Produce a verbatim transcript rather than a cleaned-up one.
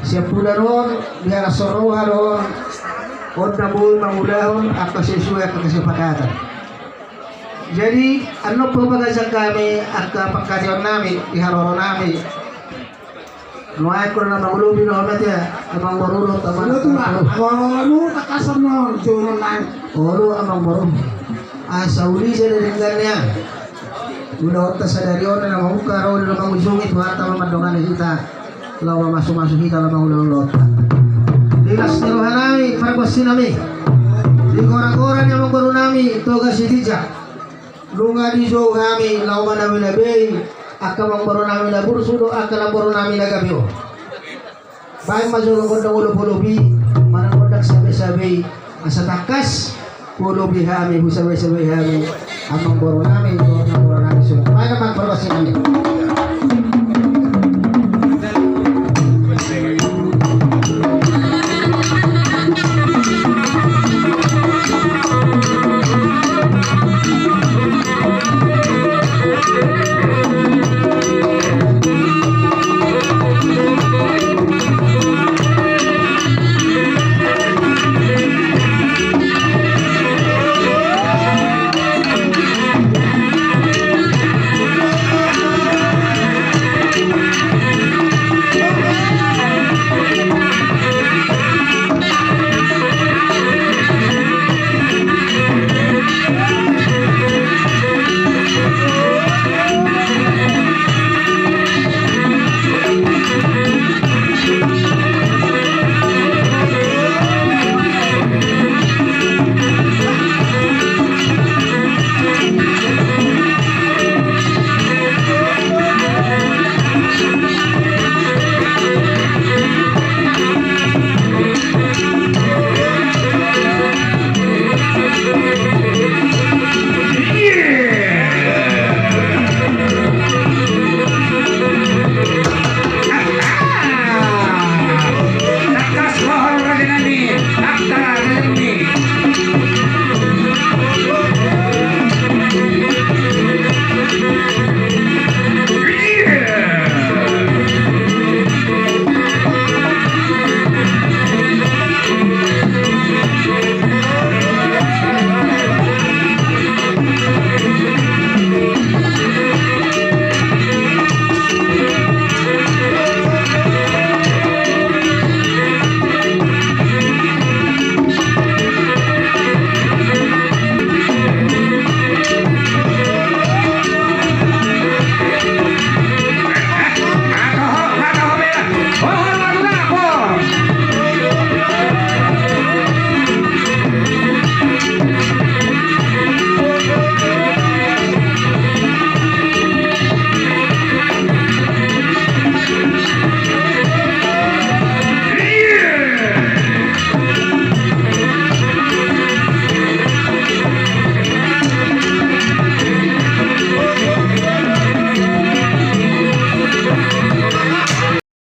Siap pula ro on, biar asor roha ro on, on na boi mangulahon angka sesuai angka kesepakatan. Jadi, annon pe pagasan hami angka pangkataion nami di haroro nami. Nuaeng do na mangolobi do hami, ya, amang boru dohot amang boru. Olo, amang boru. Asa uli jadi denggan, ya. Ulaonta sadari on na mamungka ro, na mangujungi Tuhanta ma mandongani hita. Laho mamasu-masu hita laho mangula ulaonta. Di las ni roha nami, pargonsi nami. Di gora-gora ni amang boru nami Toga Sitinjak. Nunga dijou hami laho manabei-nabei angka amang boru nami na burju dohot angka amang boru nami na gabe on. Baen ma jolo gondang olop-olop i, manang gondang sabe-sabe i, asa tangkas huolopi hami, husabe-sabe hami amang boru nami dohot amang boru nami suda. Baen ma pargonsi nami.